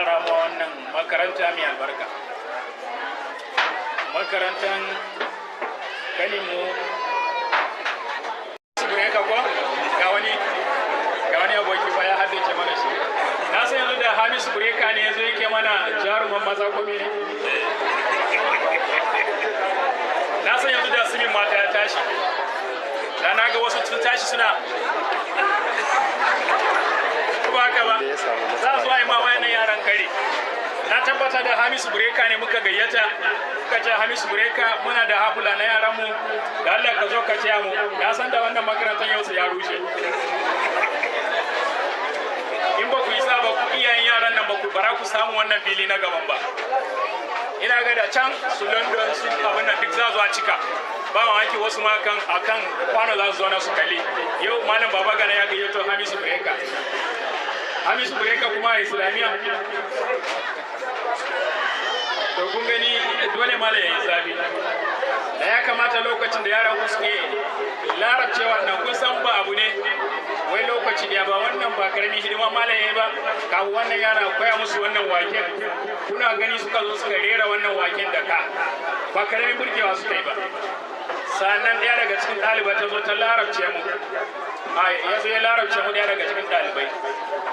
tara mu wannan makaranta mai albarka, makarantar kaninmu Bureka. Ko ga wani aboki ba ya haddace mana shi. Na san yanzu da Hamisu Bureka ne yanzu yake mana jaruman maza ko ne. Na san yanzu da simin mata ya tashi, da na ga wasu sun tashi suna ko ba haka ba, za su yi ma wayannan yaran kare. Na tabbata da Hamisu Bureka ne muka gayyata, muka ce, "Hamisu Bureka, muna da hafula na yaran mu, da Allah ka zo ka taya mu." Na san da wannan makarantar yau sai ya rushe. In ba ku yi sa ba, ku iyayen yaran nan, ba ku bara ku samu wannan fili na gaban ba. Ina ga da can su London, su abin nan duk za su a cika. Ba mamaki wasu ma kan akan kwano za su zauna su kalli. Yau Malam Baba Gana ya gayyato Hamisu Bureka, Hamisu Bureka kuma a Islamiyya. To kun gani, dole mala ya yi zafi. Da ya kamata lokacin da yaran ku suke larabcewa nan, kun san ba abu ne wai lokaci da ba. Wannan ba karamin hidima malam yayi ba kafin wannan yara koya musu wannan waken. Kuna gani suka zo suka rera wannan waken da ka ba karamin burgewa suka yi ba. Sannan ɗaya daga cikin ɗalibai ta zo ta larabce mu, ya zo ya larabce mu, ɗaya daga cikin ɗalibai.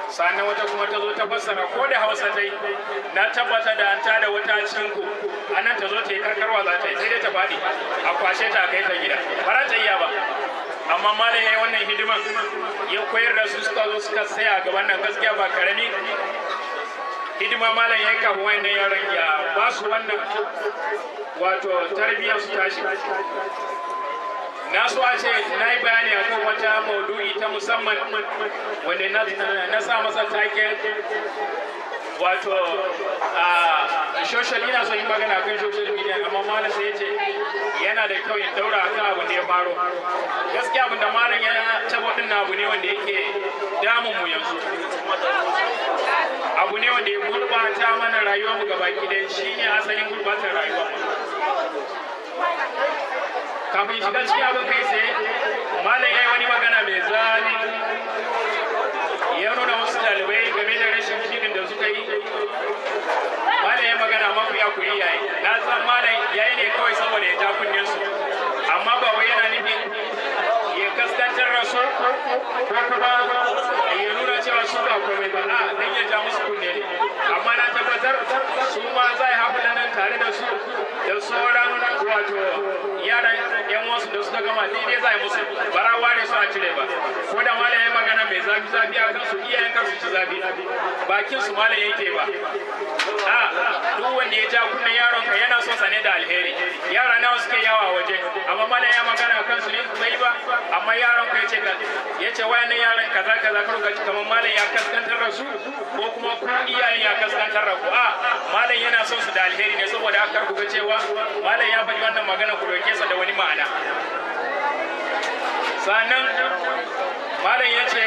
Sannan wata kuma ta zo ta fassara ko da Hausa ta yi. Na tabbata da an tada wata cikin ku a nan ta zo ta yi karkarwa za ta yi, sai dai ta faɗi a kwashe ta a kai ta gida, ba za ta iya ba. Amma malam ya yi wannan hidiman, ya koyar da su, suka zo suka tsaya a gaban nan. Gaskiya ba karami hidima malam ya yi kafin wayannan yaran ya ba su wannan wato tarbiyyar su tashi. Na so a ce na yi bayani akan wata maudu'i ta musamman wanda na sa masa taken wato a social. Ina so yi magana akan social media, amma malam sai ya ce yana da kyau in daura akan abin da ya faro. Gaskiya abin da malam ya tabo din abu ne wanda yake damun mu yanzu, abu ne wanda ya gurbata mana rayuwar mu gabaki ɗaya. Shine asalin gurbatar rayuwar mu. Kafin shiga cikin abin kai tsaye, malam ya yi wani magana mai zafi, ya nuna wasu ɗalibai game da rashin shirin da suka yi. Malam ya magana maku ya kuri yayi. Na san malam yayi ne kawai saboda ya ja kunnen su, amma ba wai yana nufin ya kaskantar da su ko kuma ya nuna cewa su ba komai ba. A dan ya ja musu kunne ne. Amma na tabbatar su ma za a hafi nan tare da su da sauran wato yaran yan wasu da suka gama, daidai za a yi musu, bara ware su a cire ba. Ko da malam ya magana mai zafi zafi a kansu, iyayen kansu ci zafi, bakin su malam yake ba. A duk wanda ya ja kunnen yaron ka, yana son sa ne da alheri. Yara nawa suke yawa waje, amma malam ya magana kansu ne bai ba. Amma yaron ka yace ka yace wayannan yaran kaza kaza, kar ka kamar malam ya kaskantar da su ko kuma ku iyayen ya kaskantar da ku. A malam yana son su da alheri ne. Saboda haka ku ga cewa malam ya faɗi wannan magana, ku dauke sa da wani ma'ana. Sannan malam ya ce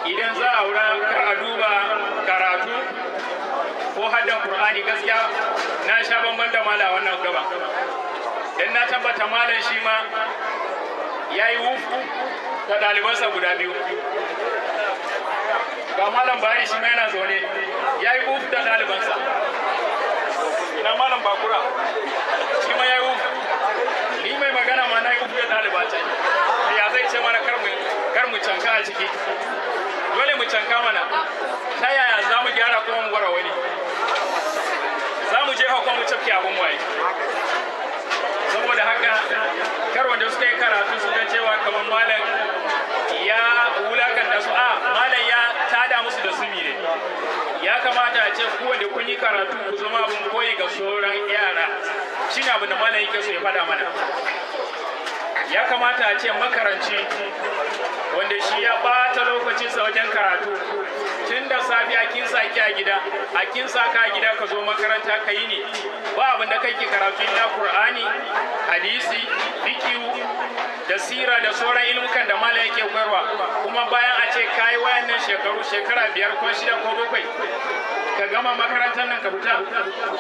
idan za a aura, kar a duba karatu ko haddan Qur'ani. Gaskiya na sha bamban da malam wannan gaba, dan na tabbata malam shi ma ya yi wufu da ɗalibansa guda biyu. Ga Malam Bari shi ma yana zaune, ya yi wufu da ɗalibansa. Ina Malam Bakura? Shi ma ya yi wufu. Ni mai magana ma na yi wufu da ɗaliba ta. Ya zai ce mana kar mu canka a ciki? Dole mu canka mana. Ta yaya za mu gyara kuma mu gwara wani? Za mu je kuma mu cafke abin waye. Saboda haka kar wanda suka yi karatu su ga cewa kamar malam ya wulakanta su. A malam ya tada musu da sumi ne. Ya kamata a ce ku wanda kun yi karatu, ku zama abin koyi ga sauran yara. Shine abin da malam yake so ya faɗa mana. Ya kamata a ce makaranci wanda shi ya ɓata lokacinsa wajen karatu, tun da safe a kinsa ki a gida, a kinsa ka a gida, ka zo makaranta ka yi ne, ba abin da kake karatu illa Qur'ani, hadisi, fikihu da sira da sauran ilmukan da malam yake koyarwa. Kuma bayan a ce kayi wayannan shekaru, shekara 5 ko 6 ko 7, ka gama makarantar nan ka fita,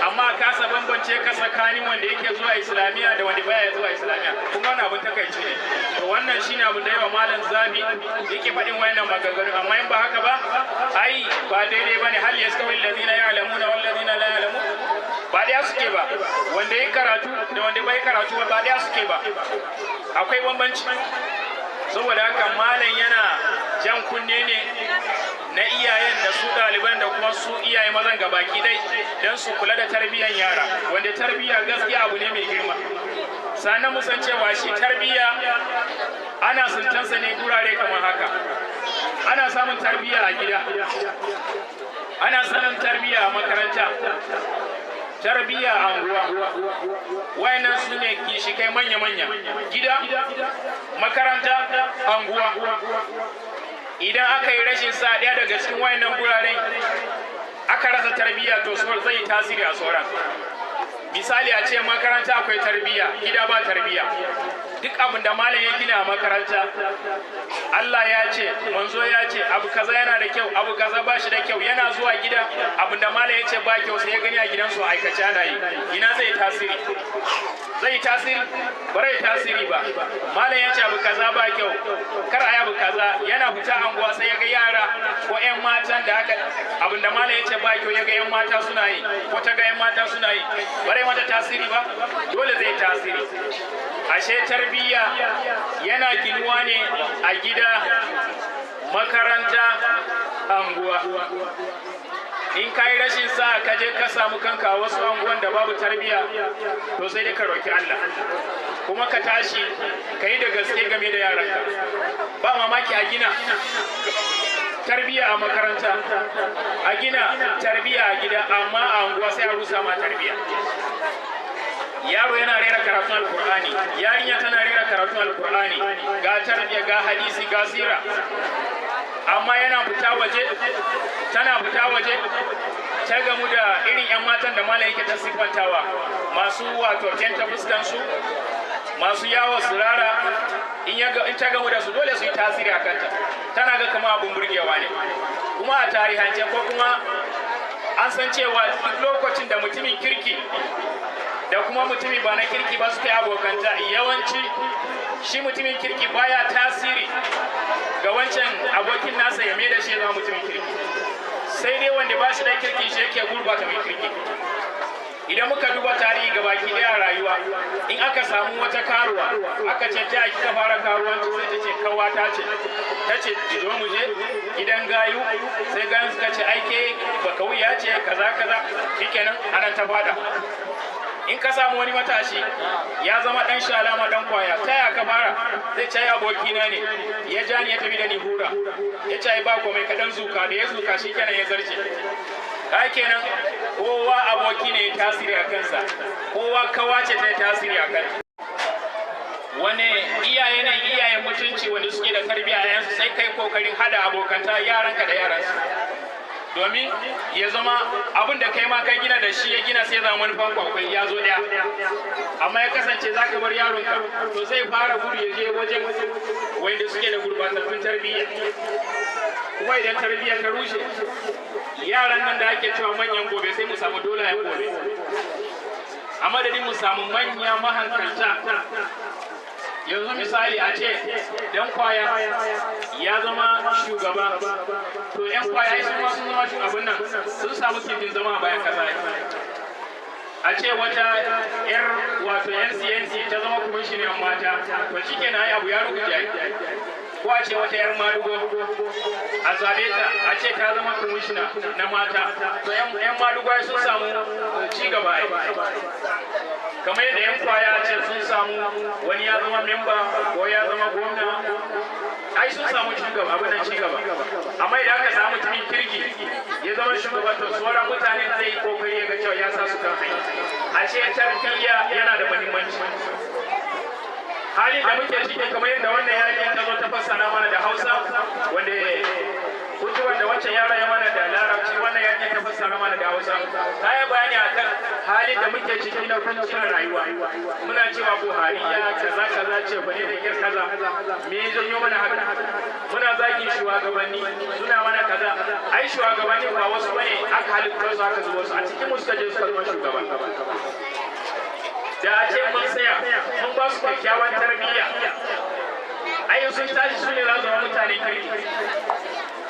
amma kasa bambance ka tsakanin wanda yake zuwa Islamiyya da wanda baya zuwa Islamiyya, kuma wannan abin takaici ne. To wannan shine abin da yawa malam zabi yake faɗin wayannan maganganu. Amma in ba haka ba, ai Ba daidai bane. Hal yastawi alladhina ya'lamuna wal ladina la ya'lamun? Ba daya suke ba. Wanda ya karatu da wanda bai karatu ba daya suke ba, akwai bambanci. Saboda haka malam yana jan kunne ne na iyayen da su ɗaliban da kuma su iyaye mazan gabaki dai don su kula da tarbiyyar yara, wanda tarbiyya gaskiya abu ne mai girma. Sannan mu san cewa shi tarbiyya ana suntansa ne gurare kamar haka: ana samun tarbiyya a gida, ana samun tarbiyya a makaranta, tarbiyya a anguwa. Wayannan su ne ginshikai manya-manya: gida, makaranta, anguwa. Idan aka yi rashin sa ɗaya daga cikin wayannan guraren aka rasa tarbiyya, to zai tasiri a sauran. Misali, a ce makaranta akwai tarbiyya, gida ba tarbiyya, duk abin da malam ya gina a makaranta, Allah ya ce, manzo ya ce, abu kaza yana da kyau, abu kaza ba shi da kyau, yana zuwa gida, abin da malam ya ce ba kyau sai ya gani a gidansu a aikace ana yi, ina zai tasiri? Zai tasiri? Ba zai tasiri ba. Malam ya ce abu kaza ba kyau, kar a yi abu kaza, yana fita anguwa sai ya ga yara ko 'yan matan da aka abin da malam ya ce ba kyau, ya ga 'yan mata suna yi ko ta ga 'yan mata suna yi, ba zai mata tasiri ba? Dole zai tasiri. Ashe tarbiyya yana ginuwa ne a gida, makaranta, anguwa. In ka yi rashin sa ka je ka samu kanka a wasu anguwan da babu tarbiyya, to sai dai ka roki Allah, kuma ka tashi ka yi da gaske game da yaranka. Ba mamaki a gina tarbiyya a makaranta, a gina tarbiyya a gida, amma a anguwa sai a rusa ma tarbiyya. Yaro yana rera karatun Alkur'ani, yarinya tana rera karatun Alkur'ani, ga tarbiyya, ga hadisi, ga sira, amma yana fita waje, tana fita waje, ta gamu da irin 'yan matan da malam yake ta siffantawa, masu wato kenta fuskansu, masu yawo sirara, in ta gamu da su, dole su yi tasiri a kanta. Tana ga kama abun burgewa ne. Kuma a tarihance ko kuma an san cewa duk lokacin da mutumin kirki da kuma mutumin ba na kirki ba suka yi abokanta, yawanci shi mutumin kirki baya tasiri ga wancan abokin nasa ya mai da shi ya zama mutumin kirki, sai dai wanda ba shi da kirki shi yake gurbata mai kirki. Idan muka duba tarihi ga baki daya rayuwa, in aka samu wata karuwa, aka ce ta kika fara karuwanci, sai ta ce kawata ce ta ce zo mu je gidan gayu, sai gayu suka ce aike ba kauya ce kaza kaza, shikenan anan ta fada. In ka samu wani matashi ya zama dan shalama, dan kwaya, ta ya ka fara? Zai ce abokina ne ya ja ni ya tafi da ni hura, ya ce ba komai ka dan zuka, da ya zuka shikenan ya zarce. Ka kenan kowa aboki ne tasiri a kansa, kowa kawa ce ta tasiri a kansa. Wani iyaye ne iyayen mutunci wanda suke da tarbiyya a yansu, sai kai kokarin hada abokanta yaranka da yaransu, domin ya zama abin da kai ma kai gina da shi ya gina, sai zama manufan kwakwai ya zo daya. Amma ya kasance za ka bar yaronka, to zai fara gudu ya je wajen wanda suke da gurbatattun tarbiyya. Kuma idan tarbiyya ta rushe, yaran nan da ake cewa manyan gobe, sai mu samu dolayen gobe a madadin mu samu manya mahankalta. Yanzu misali, a ce dan kwaya ya zama shugaba, to yan kwaya sun ma sun zama shugaban nan, sun samu gindin zama a bayan kasa. A ce wata yar wato NCNC ta zama kwamishinan mata, to shikenan ai abu ya ruguje. Ko a ce wata yar madugo a zabe ta, a ce ta zama kwamishina na mata, to yan madugo sun samu ci gaba ai. Kamar yadda yan kwaya a ce sun samu wani ya zama memba ko ya zama gwamna, ai sun samu cigaba, abin nan cigaba. Amma idan aka samu mutumin kirki ya zama shugaba, to sauran mutane zai yi kokari ya ga cewa ya sa su kan hanya. Ashe tarbiyya yana da muhimmanci. Halin da muke ciki, kamar yadda wannan yarinya ta zo ta fassara mana da Hausa, wanda hutuwar da wancan yaron ya mana da Larabci, wannan yarinya ta fassara mana da Hausa, ta yi bayani akan halin da muke ciki na kuncin rayuwa. Muna cewa Buhari ya kaza kaza, ce bane da kyar kaza, me ya janyo mana haka? Muna zagin shugabanni, suna mana kaza. Ai shugabanni ba wasu bane aka halitta su aka zubo su a cikin mu, suka je suka zama shugaba. Da a ce mun tsaya mun ba su kyakkyawan tarbiyya, ai sun tashi su ne za su zama mutane kirki.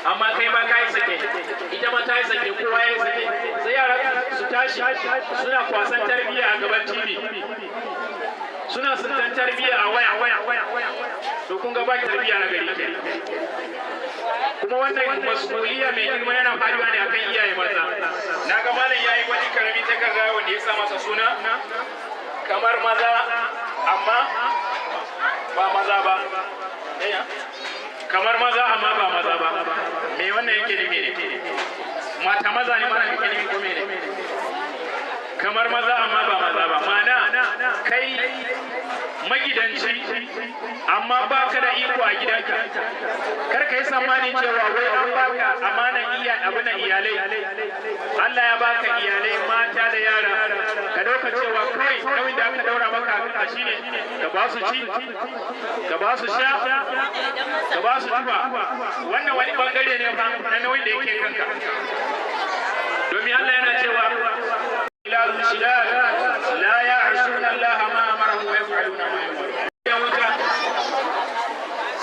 Amma kai ma kai sake, ita ma Suna kwasan tarbiyya a gaban TV, suna suntan tarbiyya a waya. To kun ga ba tarbiyya na gari. Kuma wannan mas'uliyya mai girma yana faruwa ne akan iyaye maza. Na ga malam yayi wani karami takarda wanda ya sa masa suna kamar maza amma ba maza ba. Kamar maza amma ba maza ba. Me wannan yake nufi ne? Mata maza ne mana yake nufi ko mene? Kamar maza amma ba maza ba. Ma'ana kai magidanci amma baka da iko a gidanka. Kar ka yi tsammani cewa wai an baka amanan iya abin iyalai. Allah ya baka iyalai mata da yara. Ka dauka cewa kai nauyin da aka daura maka a shine ka ba su ci, ka ba su sha, ka ba su tufa. Wannan wani bangare ne na nauyin da yake kanka. Domin Allah yana cewa la ya'suna Allah ma amarahum wa yaf'aluna ma yu'marun.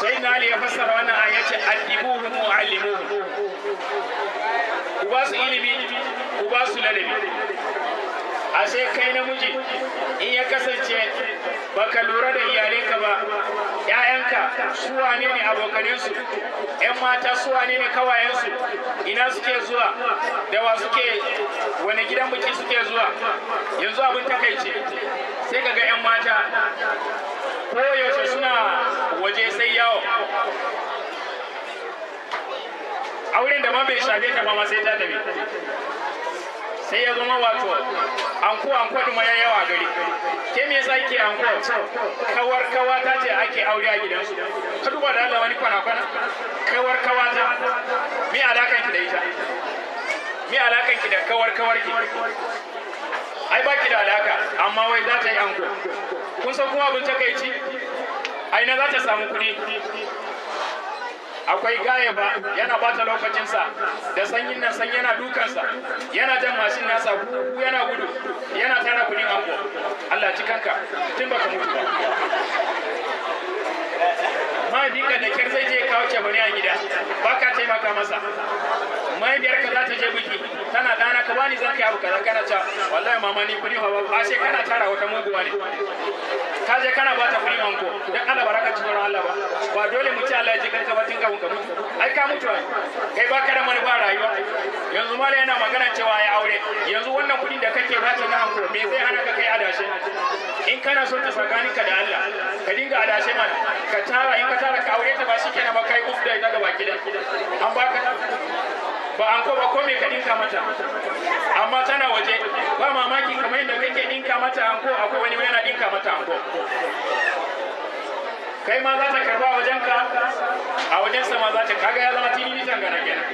Sai na Ali ya fassara wannan aya yace addibuhum wa allimuhum. Ku ba su ilimi, ku ba su ladabi. Ashe kai namiji in ya kasance baka lura da iyalinka ba, ƴaƴanka su wane ne abokanensu, ƴan mata su wane ne kawayensu, ina suke zuwa, da wa suke, wani gidan biki suke zuwa. Yanzu abin takaice sai kaga ƴan mata koyaushe suna waje sai yawo. Auren da ma bai shafe ta ba ma sai ta tafi. Sai ya zama wato anko anko ɗin ya yawa gari. Ke me yasa kike anko? Kawar kawata ce ake aure a gidansu. Ka duba da Allah wani kwana kwana. Kawar kawata. Me alakan ki da ita? Me alakan ki da kawar kawar ki? Ai baki da alaka, amma wai za ta yi anko. Kun san kuma abin takaici? Ai na za ta samu kuɗi. Akwai gaye ba yana bata lokacinsa da sanyin nan sanyi yana dukansa, yana jan mashin nasa yana gudu, yana tara kuɗin anko. Allah ci kanka tun baka mutu ba. Mahaifinka da kyar zai je kawo cefane a gida, baka taimaka masa. Mahaifiyarka za ta je biki, tana ɗana ka bani zan kai abu kaza, kana cewa wallahi mama ni kuɗi fa babu. Ashe kana tara wata muguwa ne. Ka je kana bata kuɗin anko, dan Allah baraka ci tsoron Allah ba. Ba dole mu ci Allah ya ji kanka ba tun kafin ka mutu. Ai ka mutu ai. Kai baka da manufa rayuwa. Yanzu mala yana magana cewa ya aure. Yanzu wannan kuɗin da kake bata na anko me zai hana ka kai adashe? In kana son ta tsakaninka da Allah, ka dinga adashe mana. Ka tara, in ka tara ka aure ta ba shikenan ba, kai uf da ita gaba ki da. An baka ba anko ba ko me ka dinka mata. Amma tana waje ba mamaki kamar yadda kake dinka mata anko, akwai wani yana dinka mata anko. Kai ma za ta karba a wajenka, a wajensa ma za ta kaga ya zama tinini tangana kenan.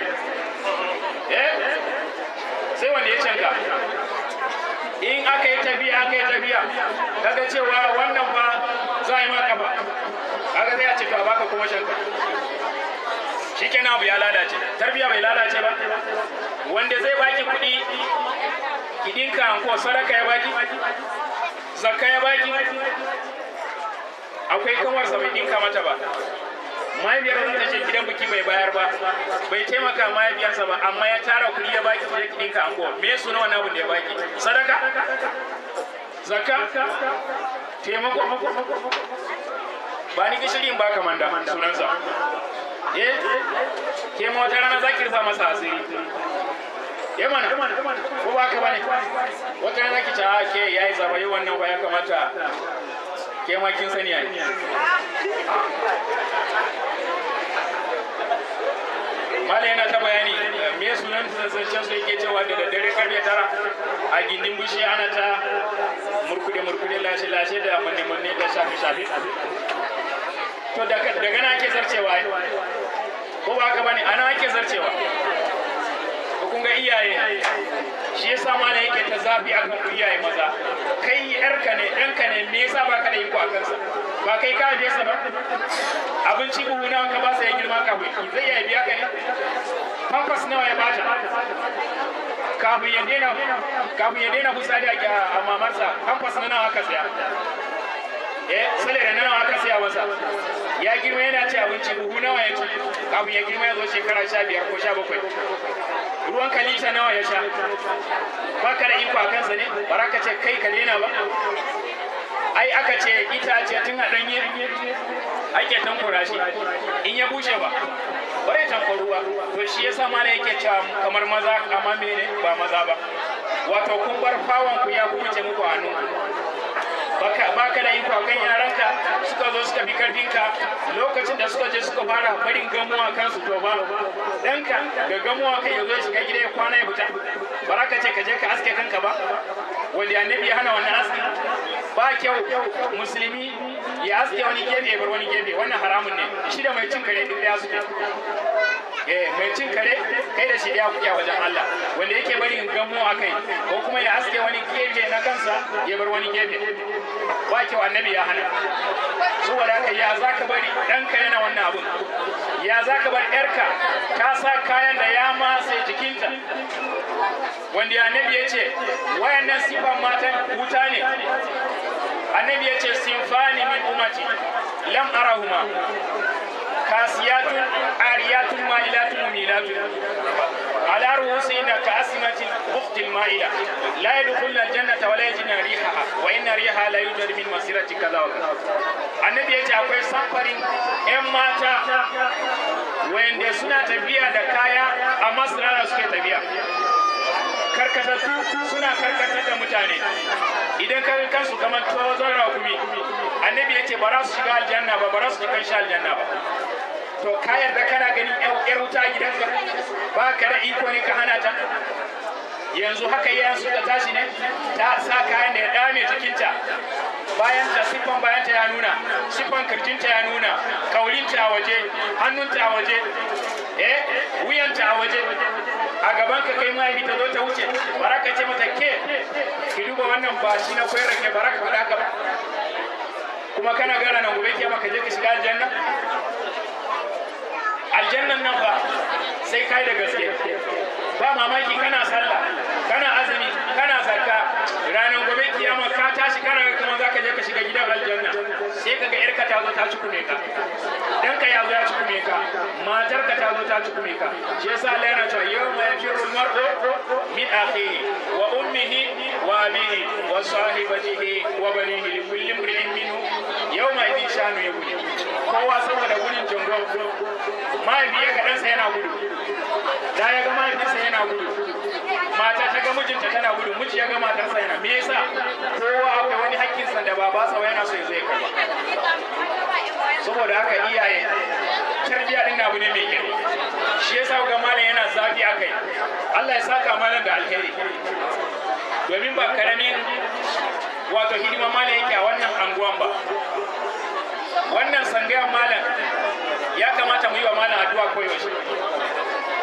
Eh? Sai wanda ya canka. In aka yi tafiya aka yi tafiya, kaga cewa wannan fa za a yi ma kafa. Kaga sai a ce to a baka kuma shanka. Shikenan abu ya lalace. Tarbiya bai lalace ba. Wanda zai baki kuɗi ki dinka anko, sadaka ya baki, zakka ya baki. Akwai kanwarsa bai dinka mata ba. Mahaifiyar za ta je gidan biki bai bayar ba, bai taimaka mahaifiyarsa ba, amma ya tara kuɗi ya baki je ki dinka anko. Me suna wannan abin da ya baki? Sadaka? Zakka? Taimako? Ba ni gishiri in baka manda sunansa. Eh? Ke ma wata rana za ki rufa masa asiri. Eh mana, ko ba ka bane? Wata rana ki ce a ke yayi zaba yau wannan ba ya kamata. Ke ma kin sani ai. Malam yana ta bayani me sunan zancen su yake cewa da daddare karfe 9 a gindin bishiya ana ta murkude murkude lashe lashe da manne manne da shafe shafe. To daga nan ake zarcewa ai. Ko ba haka bane? Ana ake zarcewa. Ko kun ga iyaye, shi yasa malam yake ta zafi akan ku iyaye maza. Kai yarka ne, ɗanka ne, me yasa baka da iko a kansa? Ba kai ka haife sa ba? Abinci buhu nawa ka ba sa ya girma kafin zai iya biya ka ne? Pampers nawa ya bata? Kafin ya daina fitsari a mamarsa, pampers na nawa aka saya? Eh, salary na nawa aka saya masa? Ya girma yana ci abinci buhu nawa ya ci kafin ya girma ya zo shekara 15 ko 17. Ruwan kalita nawa ya sha? Ba ka da iko a kansa ne? Ba za ka ce kai ka daina ba? Ai aka ce itace tun a ɗanye ake tankura shi, in ya bushe ba bare tankaruwa. To shi yasa mana yake cewa kamar maza, amma mene ba maza ba. Wato kun bar fawon ku ya kuce muku hannu. Baka da iko akan yaranka, suka zo suka fi karfinka. Lokacin da suka je suka fara barin gamuwa kansu, to ba danka da gamuwa kai yazo ya shiga gida ya kwana ya fita, baraka ce ka je ka aske kanka ba. Wanda annabi ya hana wannan aski, ba kyau musulmi ya aske wani gefe ya bar wani gefe, wannan haramun ne. Shi da mai cin kare duk daya suke. Mai cin kare kai da shi daya kuke a wajen Allah. Wanda yake barin gamo a kai ko kuma ya aske wani gefe na kansa ya bar wani gefe, ba kyau, annabi ya hana. Saboda haka ya za ka bari ɗanka yana wannan abun? Ya za ka bar ƴarka ta sa kayan da ya matse jikinta? Wanda annabi ya ce wayannan sifan matan wuta ne. Annabi ya ce sinfani min ummati lam arahuma kasiyatun ariyatun ma'ilatun mumilatun ala ru'usihinna ka'asmatil bukhtil ma'ila la yadkhulna aljannata wa la yajidna rihaha wa inna rihaha la yujad min masirati kaza wa kaza. Annabi ya ce akwai samfarin 'yan mata wayanda suna tafiya da kaya amma sirara suke tafiya, karkatattu, suna karkatar da mutane. Idan ka kansu kamar tozon rakumi. Annabi ya ce ba za su shiga aljanna ba, ba za su shiga aljanna ba. To ka yarda kana ganin yar wuta a gidanka, ba ka da iko ne ka hana ta? Yanzu haka iyayen suka tashi ne, ta sa kayan da ya dame jikinta, bayan ta siffan bayan ta ya nuna, siffan kirjinta ya nuna, kaulinta a waje, hannunta a waje, wuyanta a waje, a gaban ka kai mahaifi ta zo ta wuce, baraka ce mata ke ki duba wannan ba shi na koyar ke, baraka faɗa ka ba. Kuma kana gara nan gobe kiyama ka je ka shiga aljanna. Aljannan nan ba sai kai da gaske. Ba mamaki kana sallah, kana azumi, kana zakka, ranar gobe kiyama ka tashi kana ga kuma zaka je ka shiga gidan aljanna, sai kaga yarka ta zo ta cikume ka, danka ya zo ya cikume ka, matarka ta zo ta cikume ka. Shi yasa Allah yana cewa yawma yafiru mar'u min akhihi wa ummihi wa abihi wa sahibatihi wa banihi li kulli imri'in minhu yawma idhin sha'nu yughni. Kowa saboda gudun jango, mahaifi ya ga ɗansa yana gudu, da ya ga mahaifinsa yana gudu, mata ta ga mijinta tana gudu, miji ya ga matarsa yana. Me yasa? Kowa akwai wani hakkinsa da ba sa yana so ya zo ya karba. Saboda haka iyaye, tarbiyya din abu ne mai kyau. Shi yasa ga malam yana zafi akai. Allah ya saka malam da alheri, domin ba karamin wato hidima malam yake a wannan anguwan ba. Wannan sangayan malam ya kamata mu yi wa malam addu'a koyaushe.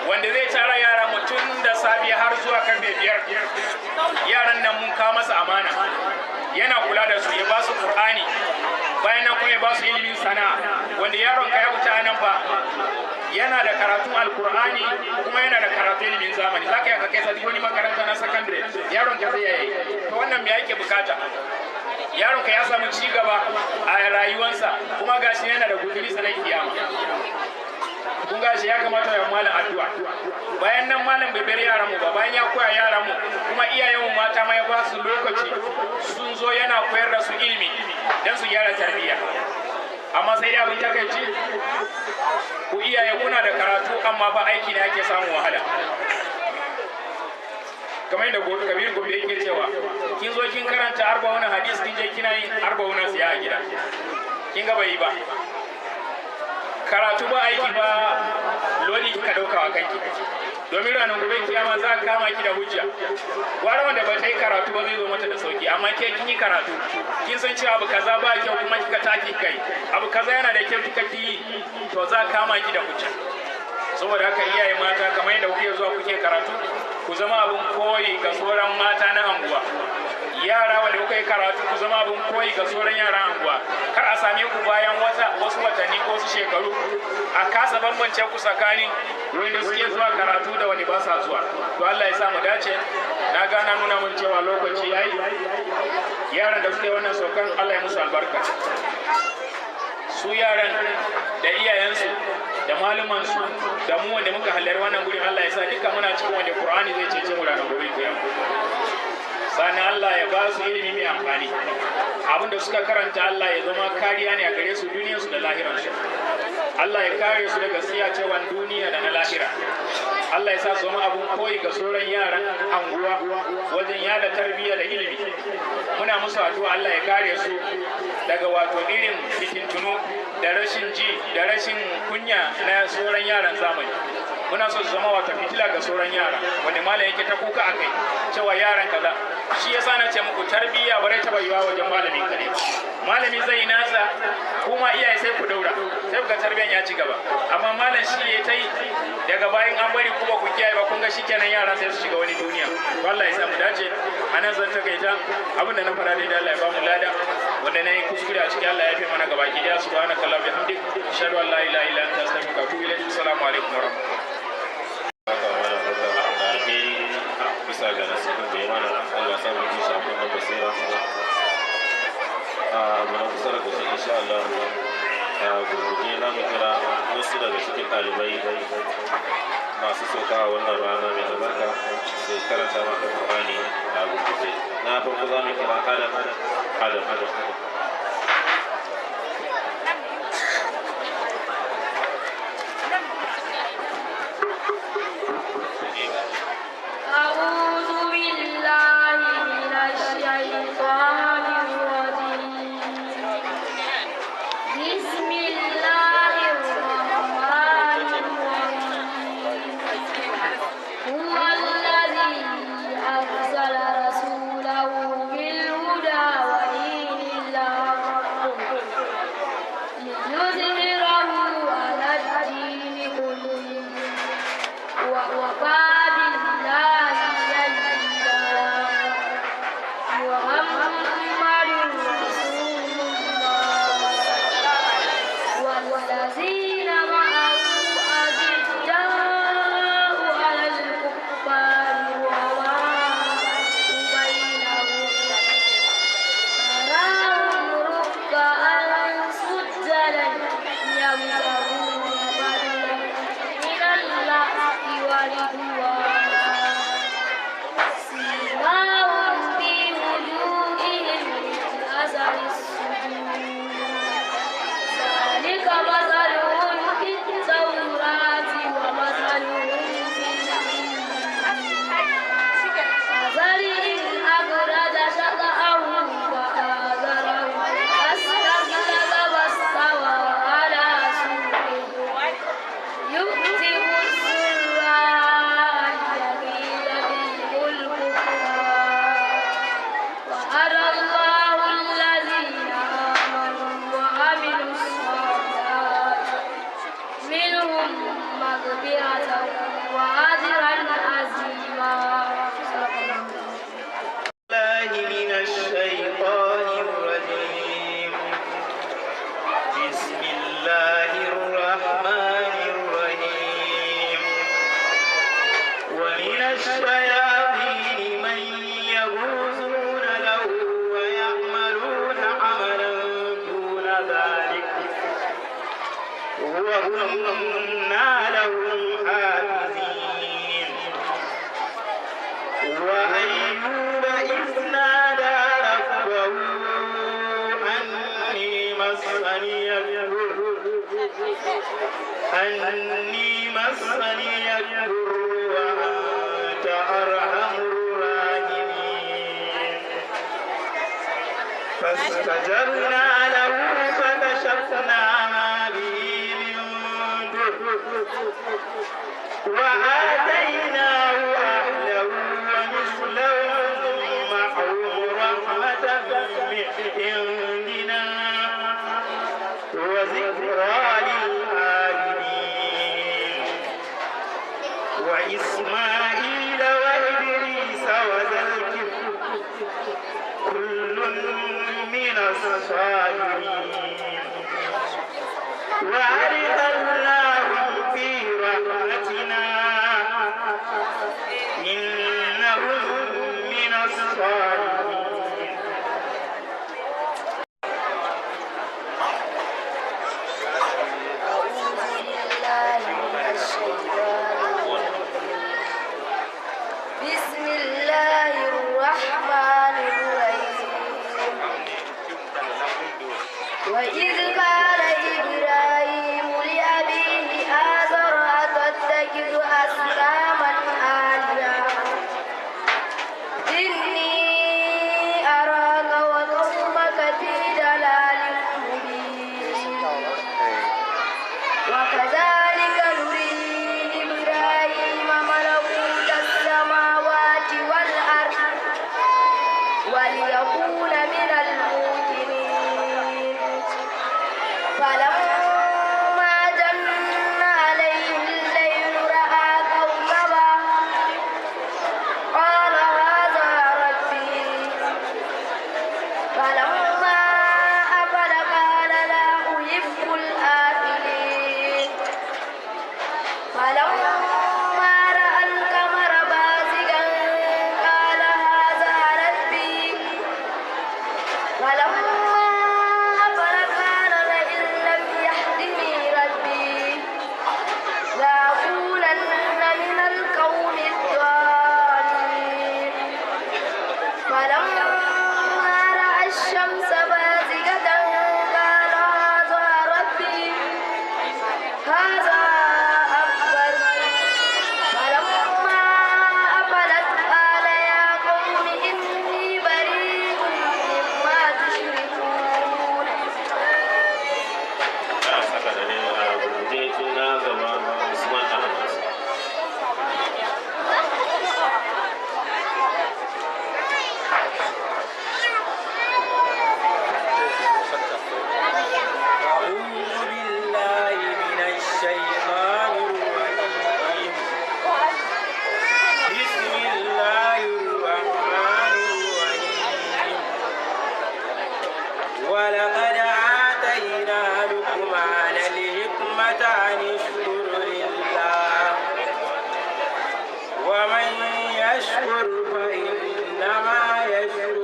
Wanda zai tara yara mutum da safiya har zuwa karfe 5, yaran nan mun kawo masa amana, yana kula da su, ya ba su Qur'ani, bayan nan kuma ya ba su ilimin sana'a. Wanda yaron ka ya wuce nan fa yana da karatun alkur'ani kuma yana da karatun ilimin zamani, zaka yi ka kai sa duk wani makaranta na sakandare, yaron ka zai yi. To wannan me yake bukata? Yaron ka ya samu ci gaba a rayuwarsa, kuma gashi yana da guzuri sanan kiyama. Kun gashi ya kamata ya malam addu'a. Bayan nan malam bai bar yaran mu ba, bayan ya koya yaran mu kuma iyayen mu mata ma ya ba su lokaci sun zo yana koyar da su ilimi dan su gyara tarbiyya. Amma sai dai abin takaici, ku iyaye kuna da karatu amma fa aiki ne ake samun wahala. Kamar yadda Kabir Gombe yake cewa kin zo kin karanta 40 hadis, kin je kina yin 40 siya a gida, kin ga bai yi ba. Karatu ba aiki ba, lodi kika dauka wa kanki, domin ranar gobe kiyama za a kama ki da hujja. Gwara wanda ba ta yi karatu ba zai zo mata da sauki, amma ke kin yi karatu, kin san cewa abu kaza ba kyau kuma kika taki kai, abu kaza yana da kyau kika ki yi, to za a kama ki da hujja. Saboda haka iyaye mata, kamar yadda kuke zuwa kuke karatu, ku zama abin koyi ga sauran mata na anguwa. Yara wanda kuka yi karatu, ku zama abin koyi ga sauran yaran anguwa. Kar a same ku bayan wasu watanni ko wasu shekaru a kasa bambance ku tsakanin wanda suke zuwa karatu da wani ba sa zuwa. To Allah ya sa mu dace. Na gana nuna mun cewa lokaci yayi. Yaran da suke wannan saukan, Allah ya musu albarka. Su yaran da iyayensu da malumansu da mu wanda muka halarci wannan gurin, Allah ya sa duka muna cikin wanda Qur'ani zai cece mu ranar gobe kiyama. Sannan Allah ya ba su ilimi mai amfani. Abinda suka karanta, Allah ya zama kariya ne a gare su duniyarsu da lahiransu. Allah ya kare su daga tsiyacewan duniya da na lahira. Allah ya sa su zama abun koyi ga sauran yaran anguwa wajen yada tarbiyya da ilimi. Muna musu addu'a, Allah ya kare su daga wato irin fitintunu da rashin ji da rashin kunya na sauran yaran zamani. Muna so su zama wato fitila ga sauran yara, wanda malam yake ta kuka akai cewa yaran kaza. Shi yasa na ce muku tarbiyya bare ta yiwa wajen malami kare. Malami zai yi nasa, kuma iyaye sai ku daura, sai ku ga tarbiyyan ya ci gaba. Amma malam shi ya ta yi, daga bayan an bari kuma ku kiyaye ba, kun ga shikenan, yaran sai su shiga wani duniya. To Allah ya sa mu dace. Anan zan takaita. Abin da na fara daidai, Allah ya ba mu lada. Wanda na yi kuskure a cikin, Allah ya fi mana gaba ki daya. Subhanakallahumma bihamdik, ashhadu an la ilaha illa anta, astaghfiruka wa atubu ilaik. Assalamu alaikum wa rahmatullahi. Haka mana barka da alheri bisa ga nasihun da ya mana. Allah sa mu ji shi a kunnen basira. A abu na kusa da kusa, insha Allah, a gurguje za mu kira wasu daga cikin ɗalibai masu sauka a wannan rana mai albarka su karanta mana Qur'ani a gurguje. Na farko za mu kira Adam. Adam, Adam. أعوذ بالله من الشيطان الرجيم. بسم الله الرحمن الرحيم. هو الذي أرسل رسوله بالهدى ودين الحق ليظهره على الدين كله وكفى بالله شهيدا. محمد رسول الله والذين معه أشداء على الكفار رحماء بينهم، تراهم ركعا سجدا يبتغون فضلا من الله ورضوانا، سيماهم في وجوههم من أثر السجود. ذلك مثلهم في التوراة ومثلهم في الإنجيل كزرع أخرج شطأه فآزره فاستغلظ فاستوى على سوقه يعجب الزراع ليغيظ بهم الكفار. وعد الله الذين آمنوا وعملوا الصالحات منهم مغفرة وأجرا عظيما. صدق الله. الله من الشيطان الرجيم. بسم الله الرحمن الرحيم. ومن الشياطين من يغوصون له ويعملون عملا دون ذلك وكنا لهم حافظين. وأيوب إذ نادى ربه أني مسني الضر وأنت أرحم الراحمين. فاستجبنا له فكشفنا ما به من ضر وآتيناه أهله ومثلهم معهم رحمة من عندنا وذكرى للعابدين. وإسماعيل وإدريس وذا الكفل كل من الصابرين وأدخلناهم في رحمتنا إنهم من الصالحين. ومن يشكر فإنما يشكر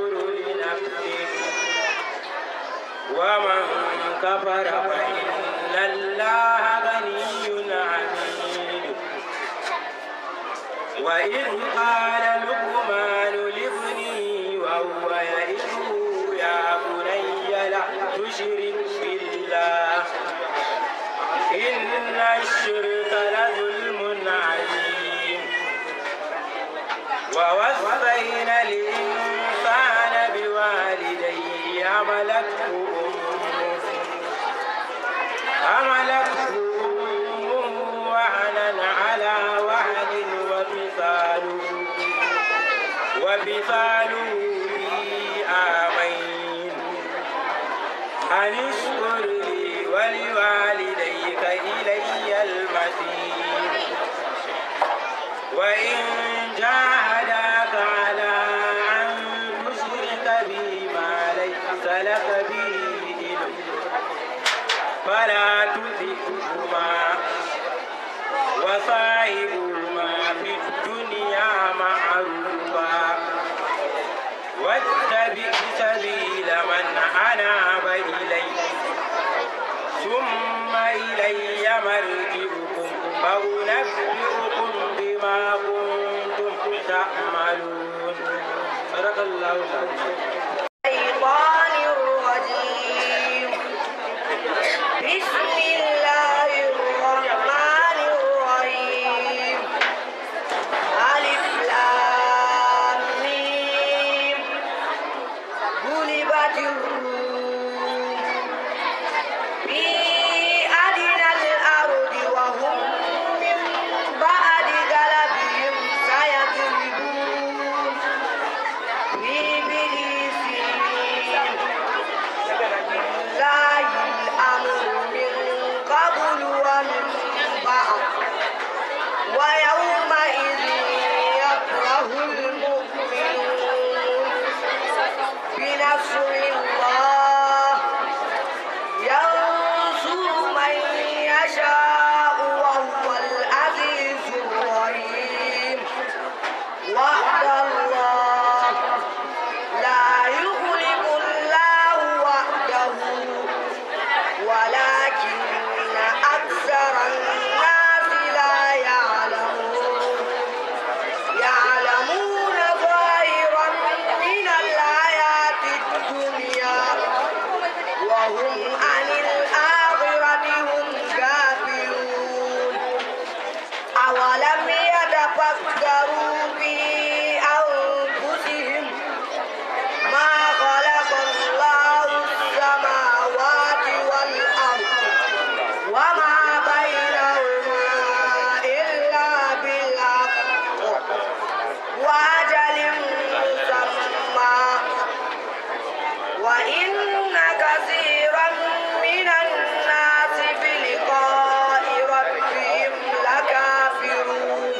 لنفسه، ومن كفر فإن الله غني حميد. وإذ قال لقمان لابنه وهو يعظه يا بني لا تشرك بالله إن الشرك لظلم عظيم. ووصينا الإنسان بوالديه حملته أمه وهنا على وهن وفصاله في عامين أن اشكر لي ولوالديك إلي المصير. وإن جاهداك على أن تشرك بي ما ليس لك به علم فلا تطعهما وصاحبهما في الدنيا معروفا واتبع سبيل من أناب إلي ثم إلي مرجعكم فأنبئكم بما كنتم تعملون. صدق الله العظيم. الشيطان الرجيم. بسم الله الرحمن الرحيم. ألف لام ميم. غلبت الروم في أدنى الأرض وهم من بعد غلبهم سيغلبون في بضع سنين. لله الأمر من قبل ومن بعد، ويومئذ يفرح المؤمنون بنصر الله، ينصر من يشاء وهو العزيز الرحيم. وعد الله لا يخلف الله وعده ولكن أكثر الناس لا يعلمون. يعلمون ظاهرا من الحياة الدنيا وهم عن الآخرة هم غافلون. أولم يتفكروا في أنفسهم ما خلق الله السماوات والأرض وما بينهما إلا بالحق وأجل مسمى. وإن كثيرا من الناس بلقاء ربهم لكافرون.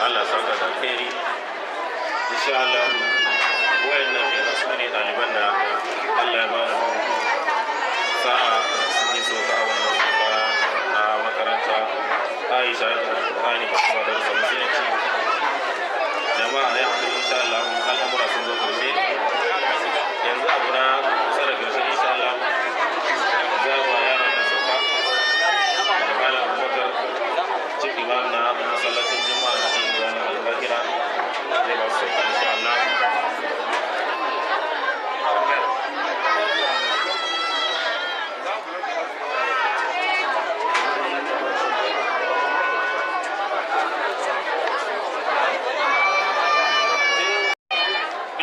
Allah saka da alheri. Insha Allah wayannan kenan su ne ɗaliban da Allah ya ba mu sa'a sun yi sauka a wannan sauka na makaranta Aisha Qur'ani da kuma darussan musulunci. Jama'a ya haƙuri, insha Allah al'amura sun zo ƙarshe. Yanzu abu na kusa da ƙarshe, insha Allah za ba yaran nan sauka da Malam Abubakar, Chief Imam na masallacin Juma'a na Ɗan Alkahira, zai ba su sauka insha Allah.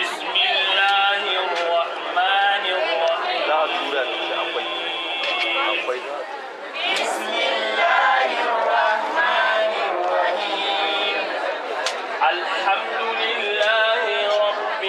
بسم الله الرحمن الرحيم. بسم الله الرحمن الرحيم. الحمد لله رب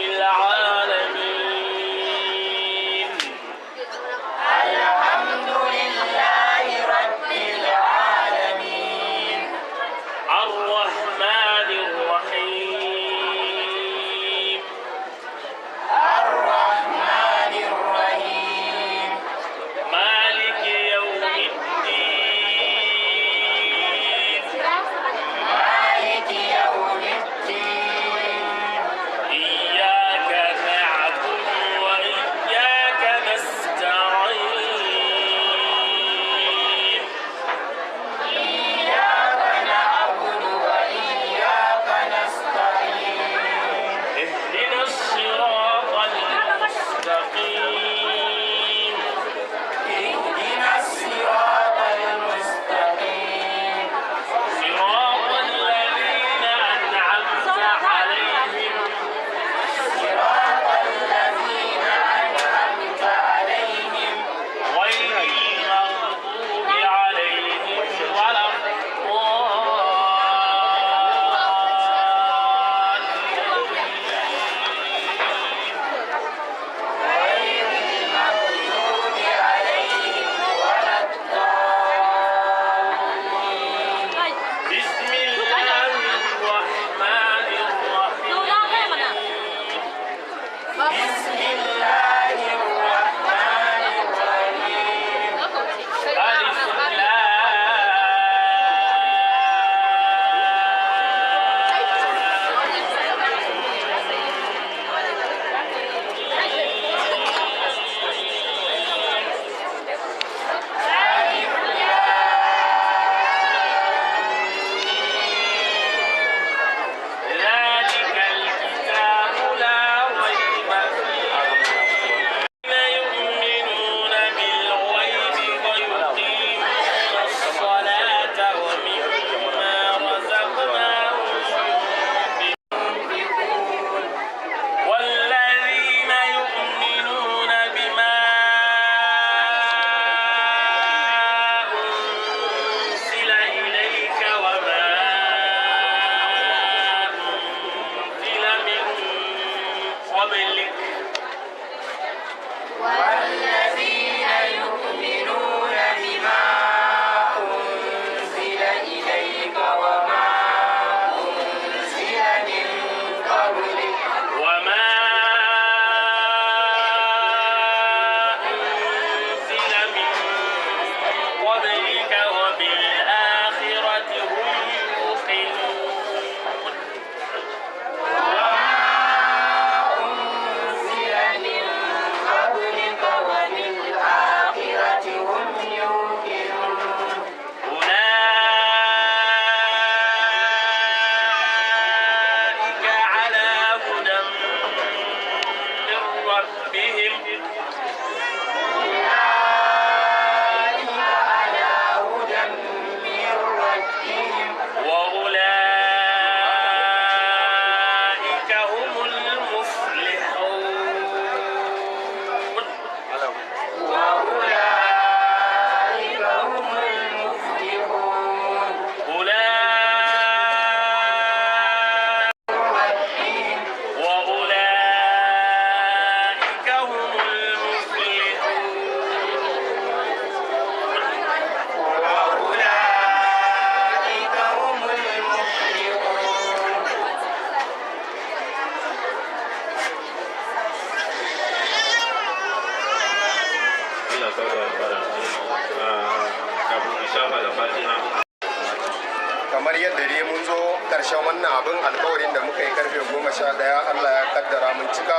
ƙarshen wannan abin alkawarin da muka yi karfe 11, Allah ya kaddara mun cika.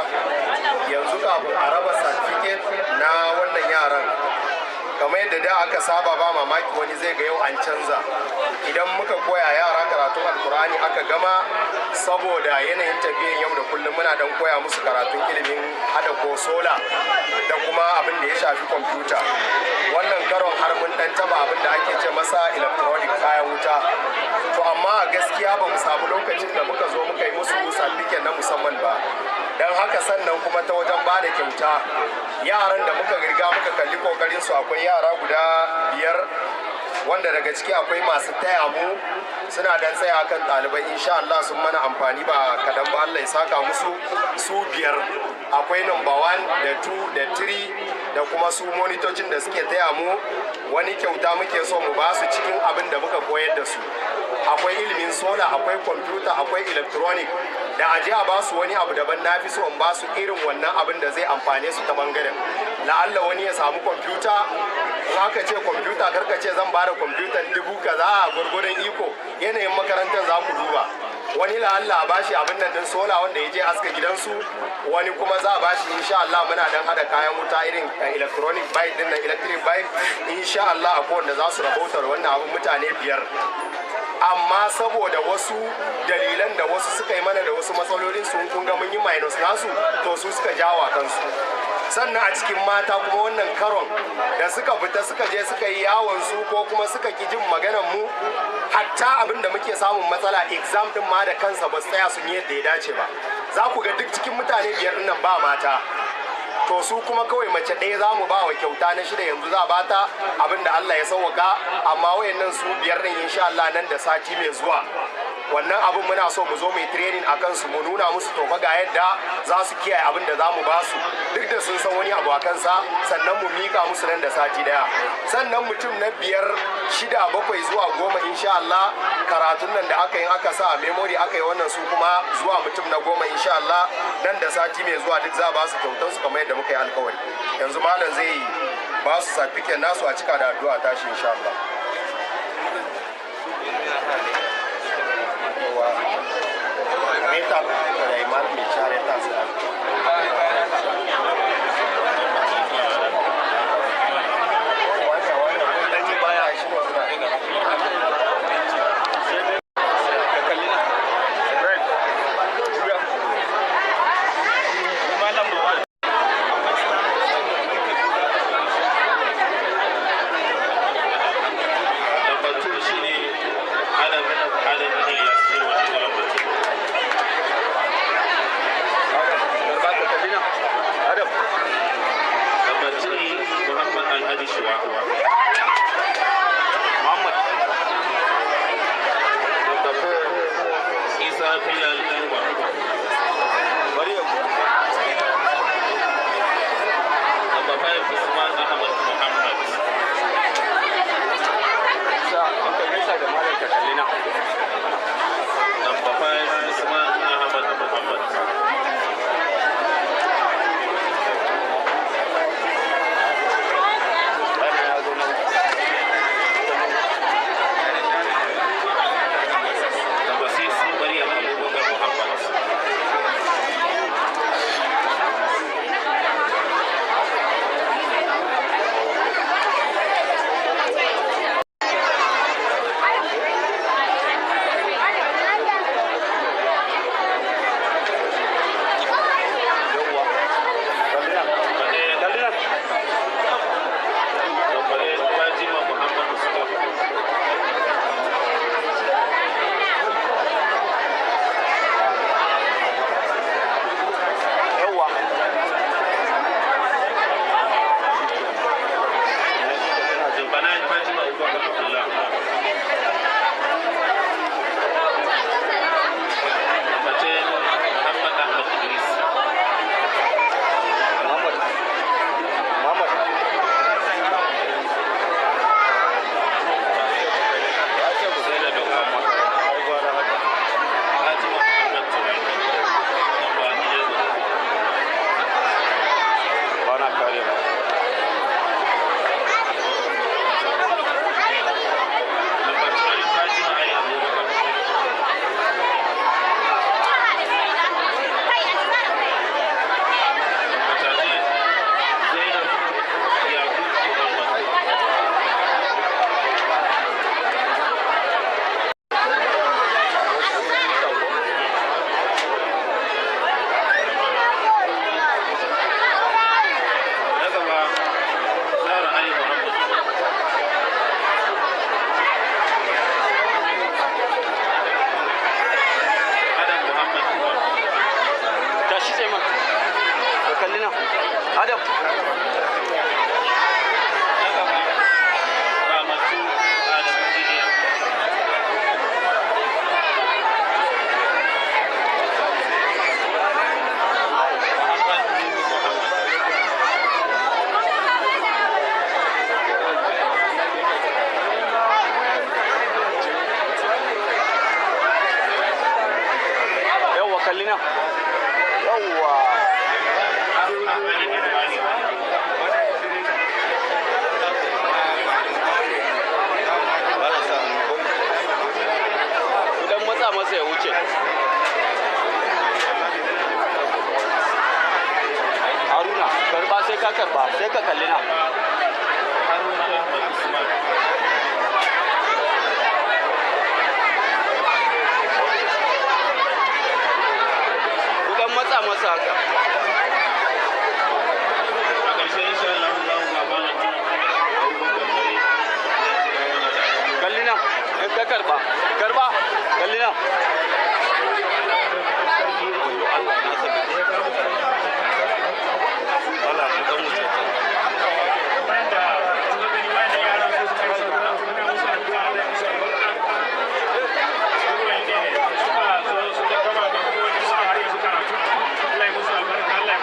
Yanzu kafin a raba certificate na wannan yaran, kamar yadda da aka saba, ba mamaki wani zai ga yau an canza. Idan muka koya yara karatun Alkur'ani aka gama, saboda yanayin tafiyan yau da kullum, muna dan koya musu karatun ilimin hada ko sola da kuma abin da ya shafi kwamfuta. Wannan karon har mun dan taba abin da ake ce masa electronic, kayan wuta. To amma a gaskiya ba mu samu lokacin da muka zo muka yi musu certificate na musamman ba. Don haka sannan kuma ta wajen ba da kyauta, yaran da muka riga muka kalli kokarin su, akwai yara guda biyar, wanda daga ciki akwai masu taya mu, suna dan tsaya kan ɗalibai. Insha Allah sun mana amfani ba kadan ba, Allah ya saka musu. Su biyar, akwai number 1 da 2 da 3 da kuma su monitocin da suke taya mu. Wani kyauta muke so mu ba su cikin abin da muka koyar da su. Akwai ilimin sola, akwai kwamfuta, akwai electronic. Da aje a ba su wani abu daban, na fi so in ba su irin wannan abin da zai amfane su ta bangaren. La'alla wani ya samu kwamfuta. In aka ce kwamfuta, karka ce zan bada kwamfutan dubu kaza, a gwargwadon iko, yanayin makarantar za ku duba. Wani la'alla a bashi abin nan din sola wanda ya je aska gidansu, wani kuma za a bashi, insha Allah muna dan hada kayan wuta irin electronic bike din nan, electric bike. Insha Allah akwai wanda za su rabauta da wannan abin, mutane biyar. Amma saboda wasu dalilan da wasu suka yi mana da wasu matsalolin su, kun ga mun yi minus nasu, to su suka jawa kansu. Sannan a cikin mata kuma, wannan karon da suka fita suka je suka yi yawon su, ko kuma suka ki jin maganan mu, hatta abin da muke samun matsala, exam din ma da kansa ba su tsaya sun yi yadda ya dace ba. Za ku ga duk cikin mutane biyar nan ba mata. To su kuma kawai mace ɗaya za mu ba wa kyauta na shida yanzu, za a bata abin da Allah ya sauwaka. Amma wayannan su biyar ɗin, insha Allah nan da sati mai zuwa, wannan abin muna so mu zo mu yi training a kansu, mu nuna musu to fa ga yadda za su kiyaye abin da za mu ba su, duk da sun san wani abu a kansa. Sannan mu mika musu nan da sati daya. Sannan mutum na biyar, shida, bakwai zuwa 10, insha Allah karatun nan da aka yi aka sa a memory aka yi wannan, su kuma zuwa mutum na 10, insha Allah nan da sati mai zuwa duk za a ba su kyautar su kamar yadda muka yi alkawari. Yanzu malam zai ba su certificate nasu, a cika da addu'a tashi insha Allah. Reta Sulaiman mai Reta. Number 2 shine Adam Adam Ilyas, shine wanda ya number 2. Number 3, Muhammad Alhaji Shuwa. Muhammad. Number 4, Isa Bilal Umar. Number 5, Usman Ahmad Muhammad. Number 5, Usman Ahmad Muhammad. Number 6, Maryam Abubakar Muhammad. Na gaba, Ramatu Adamu Gideon. Muhammad Nuhu Muhammad. Yawwa, kalli nan. Yawwa. Haruna Ali Albani. Ku dan matsa masa ya wuce. Haruna, karba, sai ka karba, sai ka kalli nan. Haruna Ahmad Usman. Ku dan matsa masa haka. A ƙarshe insha Allah za mu ga Malam Abubakar Fari zai cika mana da addu'a. Kalli nan, in ka karba, karba, kalli nan. Wayo Allah, na saka. Allah, ku dan wuce can. Bayan da kuka gani wayannan yaran su suka yi sauka, muna musu addu'a, Allah ya musu albarka. Duk wanda suka zo suka gama da kowane suka har yanzu karatu, Allah ya musu albarka, Allah ya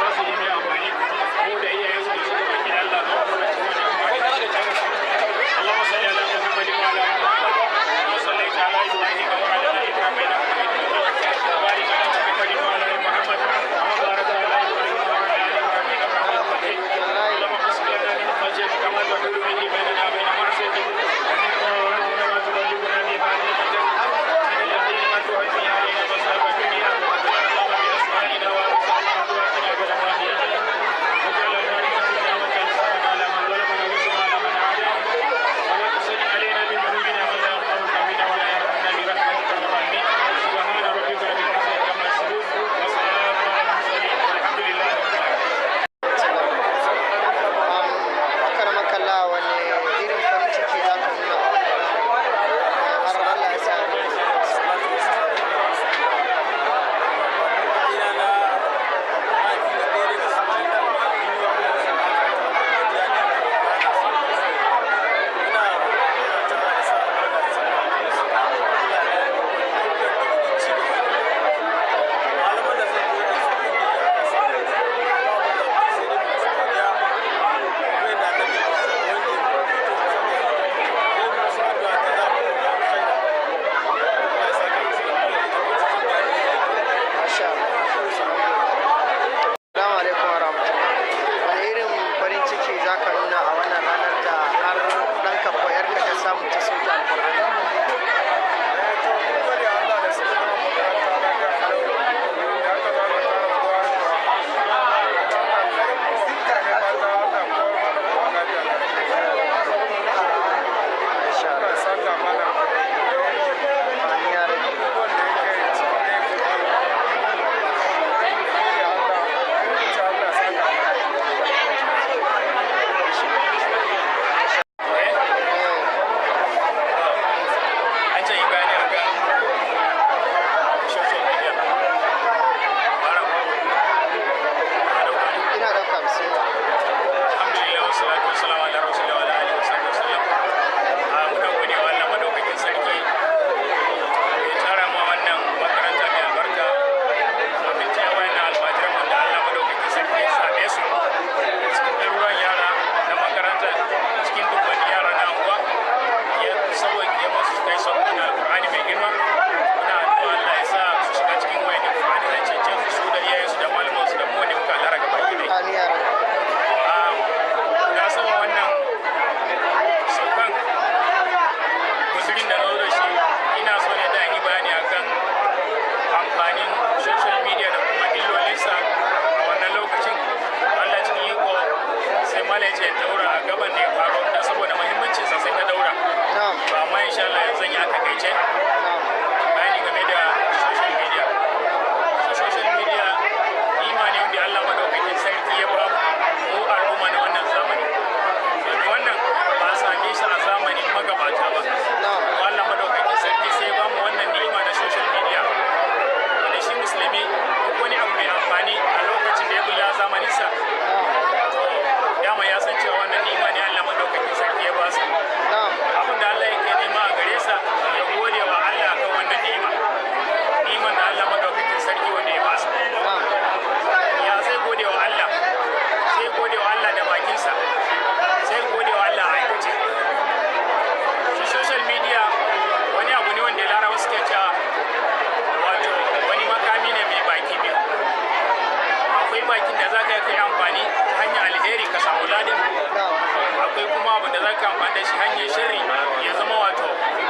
da shi hanyar sharri ya zama wato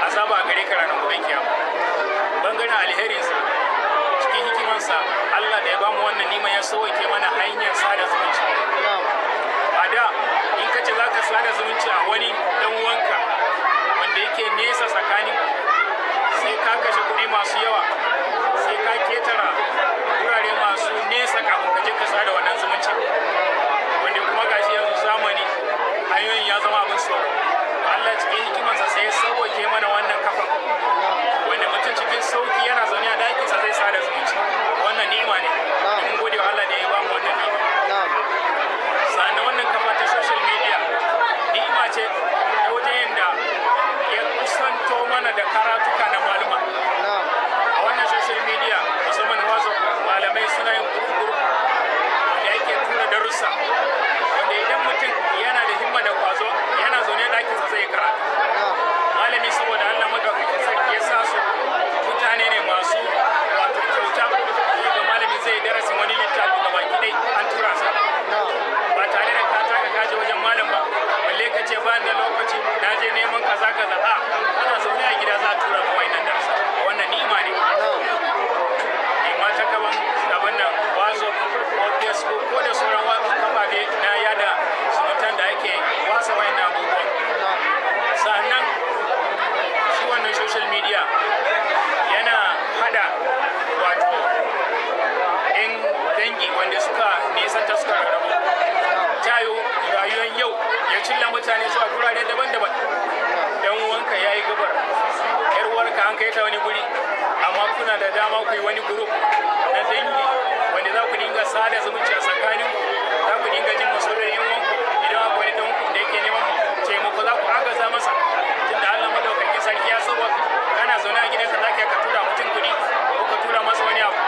azaba a gare ka ranar gobe kiyama. Bangaren alherinsa, cikin hikimansa Allah da ya bamu wannan nima ya sauke mana hanyar sada zumunci. A da in ka ce za ka sada zumunci a wani dan uwanka wanda yake nesa tsakanin, sai ka kashe kuɗi masu yawa, sai ka ketara wurare masu nesa kafin ka je ka sada wannan zumunci. Wanda kuma gashi yanzu zamani hanyoyin ya zama abin tsoro. Allah cikin hikimansa sai ya sauke mana wannan kafan, wanda mutum cikin sauki yana zaune a ɗakinsa zai sada zumunci. Wannan ni'ima ne, mun gode wa Allah da ya bamu wannan ni'ima. Sannan wannan kafa ta social media ni'ima ce ta wajen yadda ya kusanto mana da karatuka na maluma. A wannan social media, musamman WhatsApp, malamai suna yin group group wanda yake tura darussa, wanda idan mutum yana da himma da kwazo yana zaune a ɗakinsa zai karatu. Malami, saboda Allah madaukakin sarki ya sa su mutane ne masu wato kyauta, sai ga malami zai yi darasin wani littafi ga baki dai an tura sa ba tare da ka taka kaje wajen malam ba, balle ka ce ba da lokaci na je neman kaza kaza. A kana zaune a gida za a tura ma wayannan darasa. Wannan ni'ima ne. Ni'ima ta gaban abin nan WhatsApp ko Facebook ko da sauran kafafe na yada zumuntan da ake wasa wayannan abubuwan. Sannan shi wannan social media yana hada wato 'yan dangi wanda suka nisanta, suka rarrabu. Tayo rayuwar yau ya cilla mutane zuwa gurare daban-daban. Dan uwanka ya yi gabar, yar uwarka an kai ta wani guri, amma kuna da dama ku yi wani group na dangi wanda za ku dinga sada zumunci a tsakanin, za ku dinga jin masoyin yan uwanku. Idan akwai wani dan uwanku da yake neman taimako, za ku agaza masa, tunda Allah madaukakin sarki ya saba kana zaune a gidanka za ka tura mutum kuɗi ko ka tura masa wani abu.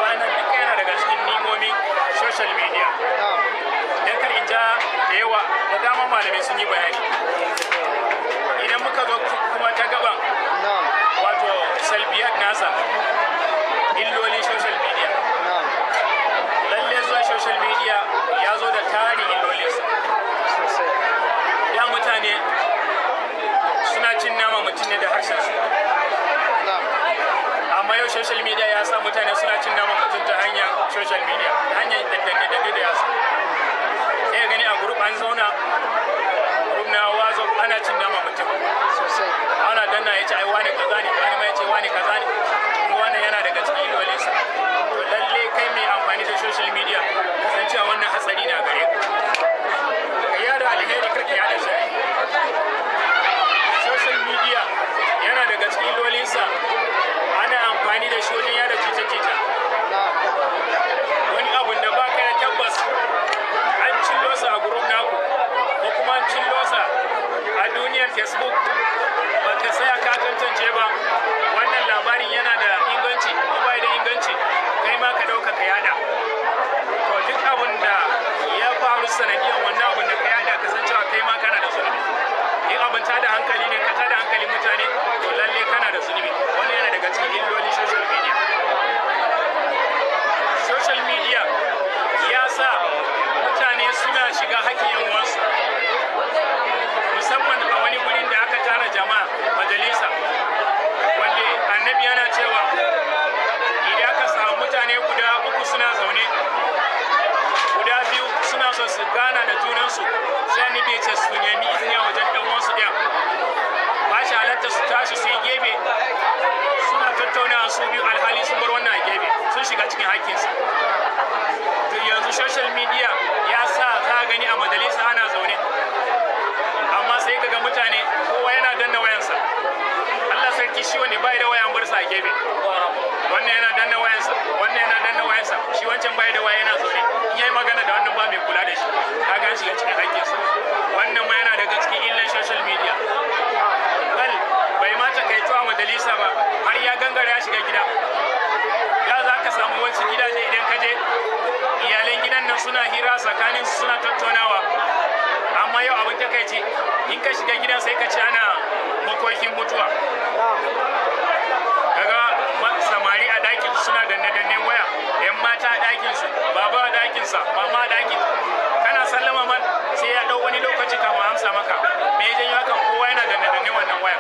Wannan duka yana daga cikin ni'imomin social media. Dan kar in ja da yawa, da dama malamai sun yi bayani. Idan muka zo kuma ta gaban wato salbiyat nasa, illolin social media, lalle zuwa social media ya zo da tarin illolinsa. Da mutane suna cin nama mutum ne da harshen su, amma yau social media ya sa mutane suna cin nama mutum ta hanyar social media, ta hanyar danne danne da yasa. Sai ka gani a group an zauna, group na WhatsApp, ana cin nama mutum, ana danna ya ce ai wani kaza ne, wani ma ya ce wani kaza ne. Kuma wannan yana daga cikin illolinsa. To lalle kai mai amfani da social media, san cewa wannan hatsari na gare ka. Ka yada alheri, kar ka yada sharri. Social media yana daga cikin illolinsa, ana amfani da shi wajen yada jita-jita. Wani abun da ba ka da tabbas an cillo sa a group naku ko kuma an cillo sa a duniyar Facebook, ba ka tsaya ka tantance ba wannan labarin yana da inganci ko bai da inganci, kai ma ka dauka ka yada. To duk abun da ya faru sanadiyan wannan abun da ka yada, ka san cewa kai ma kana da zunubi. In abin tada hankali ne, ka tada hankalin mutane, to lalle kana da zunubi. Wannan yana daga cikin illolin social media. Social media ya sa mutane suna shiga hakkin yan uwansu, musamman a wani gurin da aka tara jama'a, majalisa, wanda annabi yana cewa idan aka samu mutane guda uku suna zaune, guda biyu suna so su gana da junansu, sai annabi ya ce su nemi izini a wajen ɗan uwansu ɗaya. Ba shi halatta su tashi su yi gefe suna tattaunawa su biyu alhali sun bar wannan a gefe, sun shiga cikin hakkinsa. To yanzu social media ya sa za a gani a majalisa ana zaune, amma sai kaga mutane kowa yana danna wayansa. Allah sarki, shi wani bai da waya an bar sa a gefe. Wannan yana danna wayansa, wannan yana danna wayansa, shi wancan bai da waya yana zaune. In yayi magana da wannan, ba mai kula da shi. Kaga an shiga cikin hakkinsa. Wannan ma yana daga cikin illan social media. Bal bai ma takaito a majalisa ba, har ya gangara ya shiga gida. Ya za ka samu wasu gidaje, idan ka je, iyalan gidan nan suna hira tsakanin su, suna tattaunawa, amma yau abin takaici, in ka shiga gidan sai ka ci ana makokin mutuwa. Kaga samari a ɗakin suna danne dannen waya, yan mata a ɗakin su, baba a ɗakin sa, mama a ɗakin. Kana sallama man sai ya ɗau wani lokaci kama amsa maka. Me ya janyo haka? Kowa yana danne danne wannan waya.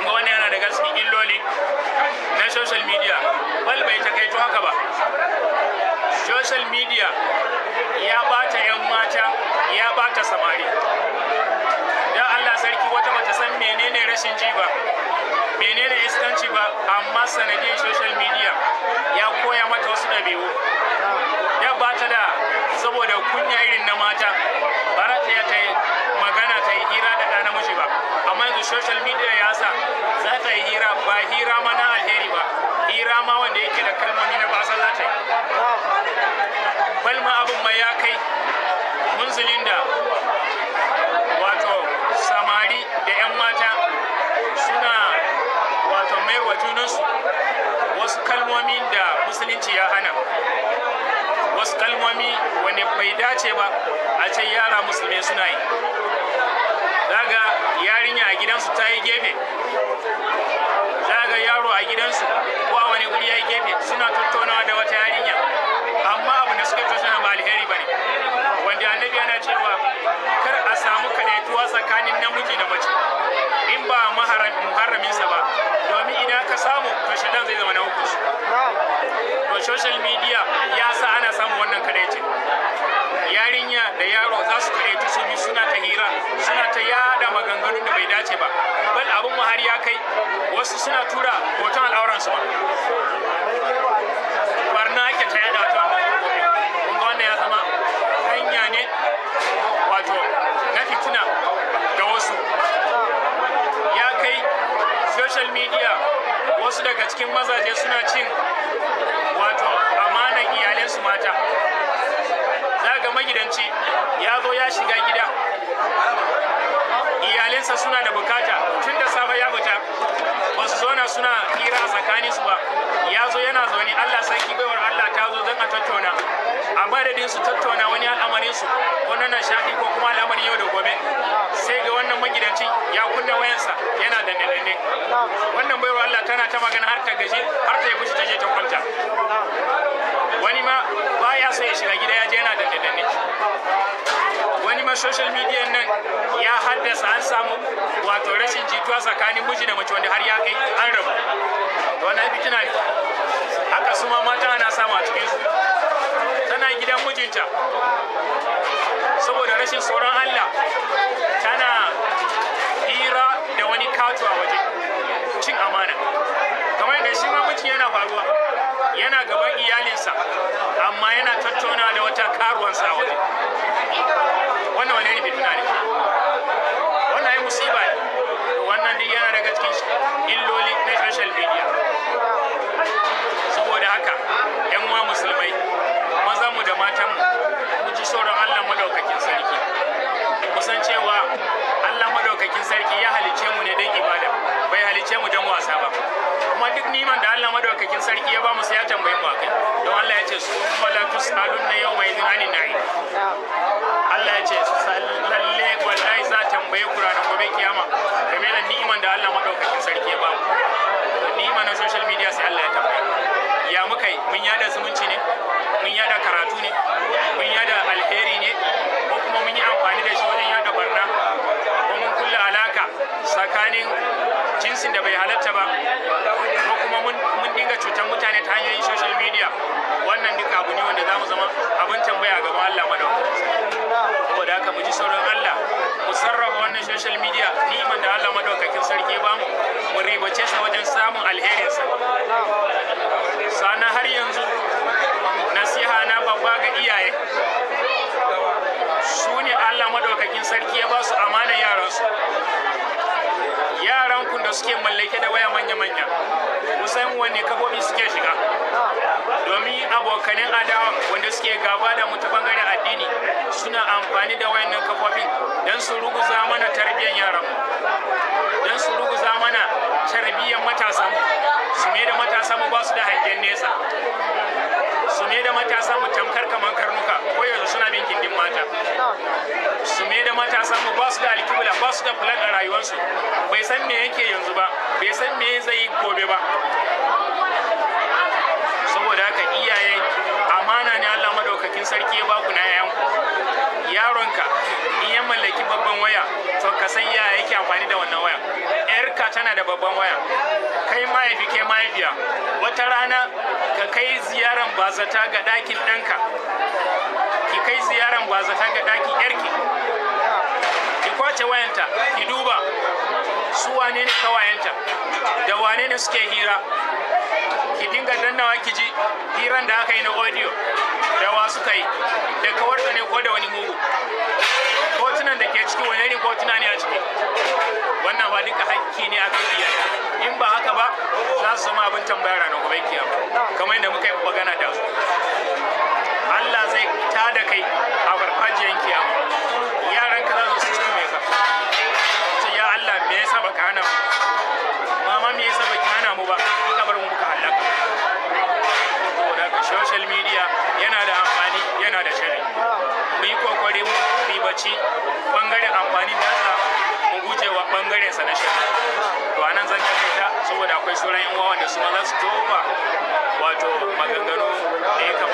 Ga wannan yana daga cikin illoli na social media. Bal bai takaito haka ba, social media ya bata 'yan mata, ya bata samari. Dan Allah sarki, wata bata san menene rashin ji ba, menene iskanci ba, amma sanadiyar social media ya koya mata wasu ɗabi'u. Ya bata da saboda kunya irin na mata, ba za ta iya ta yi magana, ta yi hira da ɗa namiji ba, amma yanzu social media ya sa za ta yi hira, ba hira ma na alheri ba, hira ma wanda yake da kalmomi na basa za ta yi. Bal ma abin mai ya kai munzulin da wato samari da 'yan mata suna wato mayarwa junansu wasu kalmomi da musulunci ya hana, wasu kalmomi wanda bai dace ba a ce yara musulmi suna yi. Zaga yarinya a gidansu ta yi gefe, zaga yaro a gidansu ko a wani guri ya yi gefe, suna tattaunawa da wata yarinya, amma abu da suka tattauna ba alheri ba ne. Wanda annabi yana cewa kar a samu kadaituwa tsakanin namiji da mace in ba muharraminsa ba, domin idan ka samu to shaidan zai zama na hukunsu. To social media ya sa ana samun wannan kadaicin. Yarinya da yaro za su kadaitu su bi, suna ta hira, suna ta yada maganganun da bai dace ba. Bal abun mu har ya kai wasu suna tura hoton al'auransu ma. Barna ake ta yada ta wannan kafofin. Kun ga wannan ya zama hanya ne wato na fitina ga wasu. Ya kai social media wasu daga cikin mazaje suna cin wato amanan iyalansu mata. Za ga magidanci ya zo ya shiga gida, iyalinsa suna da bukata, tun da safe ya fita, ba su zauna suna hira a tsakaninsu ba. Ya zo yana zaune, Allah sarki, baiwar Allah ta zo don a tattauna. A madadin su tattauna wani al'amarin su ko na nishaɗi ko kuma al'amarin yau da gobe, sai ga wannan magidancin ya kunna wayansa yana danne danne. Wannan baiwar Allah tana ta magana har ta gaji, har ta yi fushi, ta je ta kwanta. Wani ma baya so ya shiga gida, ya je yana danne danne. Wani ma social media nan ya haddasa an samu wato rashin jituwa tsakanin miji da mace, wanda har ya kai an rabu. To wannan fitina ne. Haka su ma mata ana samu a cikin su. Tana gidan mijinta, saboda rashin tsoron Allah tana hira da wani kato a waje, cin amana. Kamar yadda shi ma miji yana faruwa, yana gaban iyalinsa amma yana tattauna da wata karuwansa a waje. Wannan wani ne fitina ne, wannan ai musiba ne. Wannan duk yana daga cikin illoli na social media. Saboda haka yan uwa musulmai, mazan mu da matan mu, mu ji tsoron Allah madaukakin sarki. Mu san cewa Allah madaukakin sarki ya halice mu ne don ibada, bai halice mu don wasa ba. Kuma duk niman da Allah madaukakin sarki ya ba mu, sai ya tambaye mu akai, don Allah ya ce summa la tus'alunna yawma idhin anin na'im. Allah ya ce lalle wallahi za tambaye ku ranar gobe kiyama game da ni'iman da Allah madaukakin sarki ya ba mu. To ni'ima na social media sai Allah ya tambaye mu. Ya muka yi? Mun yada zumunci ne? Mun yada karatu ne? Mun yada alheri ne? Ko kuma mun yi amfani da shi wajen yada barna? Ko mun kulla alaka tsakanin jinsin da bai halatta ba? Ko kuma mun dinga cutar mutane ta hanyoyin social media? Wannan duka abu ne wanda za mu zama abin tambaya a gaban Allah madaukakin sarki. Saboda haka mu ji tsoron Allah, mu sarrafa wannan social media, ni'iman da Allah madaukakin sarki ya bamu, mu ribace sa wajen samun alherinsa. Sannan har yanzu nasiha na babba ga iyaye, su ne Allah madaukakin sarki ya ba su amanar yaransu. Yaran ku da suke mallake da waya manya-manya, kusan wanne kafofi suke shiga, domin abokanin adawa wanda suke gaba da mu ta bangaren addini suna amfani da wayannan kafofin don su ruguza mana tarbiyyar yaranmu, don su ruguza mana tarbiyyar matasanmu, su mai da matasanmu ba su da hangen nesa, su mai da matasanmu tamkar kamar karnuka, ko yanzu suna bin gindin mata, su mai da matasanmu ba su da alkibla, ba su da plan a rayuwarsu. Bai san me yake yanzu ba, bai san me zai yi gobe ba. Saboda haka iyaye, amana ne Allah madaukakin sarki ya baku na yayanku. Yaronka in ya mallaki babban waya, to ka san yaya yake amfani da wannan waya. Yarka tana da babban waya, kai mahaifi, kai mahaifiya, wata rana ka kai ziyaran bazata ga ɗakin ɗanka, ki kai ziyaran bazata ga ɗakin yarki, ki kwace wayanta, ki duba su wane ne kawayenta, da wane ne suke hira. Ki dinga dannawa ki ji hiran da aka yi na audio, da wa suka yi, da kawarta ne ko da wani mugu, hotunan da ke ciki wane ne, hotuna ne a ciki. Wannan ba duka hakki ne akan iyaye. In ba haka ba, za su zama abin tambaya ranar gobe kiyama, kamar yadda muka yi magana da su. Allah zai tada kai a farfajiyar kiyama, yaran ka za su tume ka, sai ya Allah, me yasa baka hana mu? Mama, me yasa baki hana mu ba, kika bar mu muka halaka? Saboda haka social media yana da amfani, yana da sharri. Mu yi kokari mu ribaci bangaren amfani nasa, mu guje wa bangaren sa na sharri. To, anan zan takaita saboda akwai sauran yan uwa wanda su ma za su tofa wato maganganu da ya kamata.